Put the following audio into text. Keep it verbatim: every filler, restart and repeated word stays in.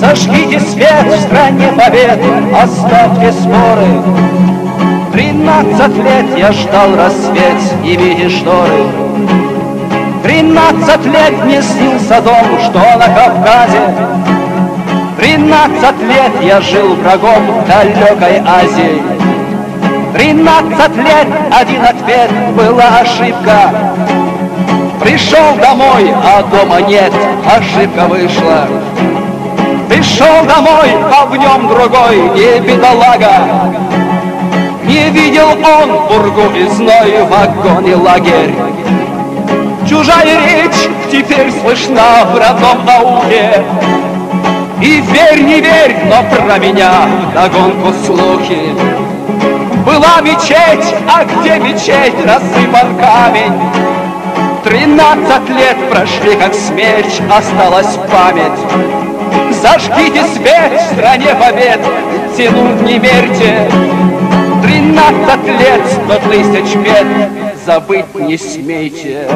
Зажгите свет в стране побед, оставьте споры. Тринадцать лет я ждал рассвет, снимите шторы. Тринадцать лет мне снился дом, что на Кавказе. Тринадцать лет я жил врагом в далекой Азии. Тринадцать лет один ответ была ошибка. Пришел домой, а дома нет, ошибка вышла. Пришел домой, а в нем другой, не бедолага. Не видел он пургу и зной, вагон и лагерь. Чужая речь теперь слышна в родном ауке. И верь, не верь, но про меня вдогонку слухи. Была мечеть, а где мечеть, рассыпан камень. Тринадцать лет прошли, как смерч, осталась память. Зажгите свет в стране побед, тянут не мерьте. Тринадцать лет, сто тысяч бед, забыть не смейте.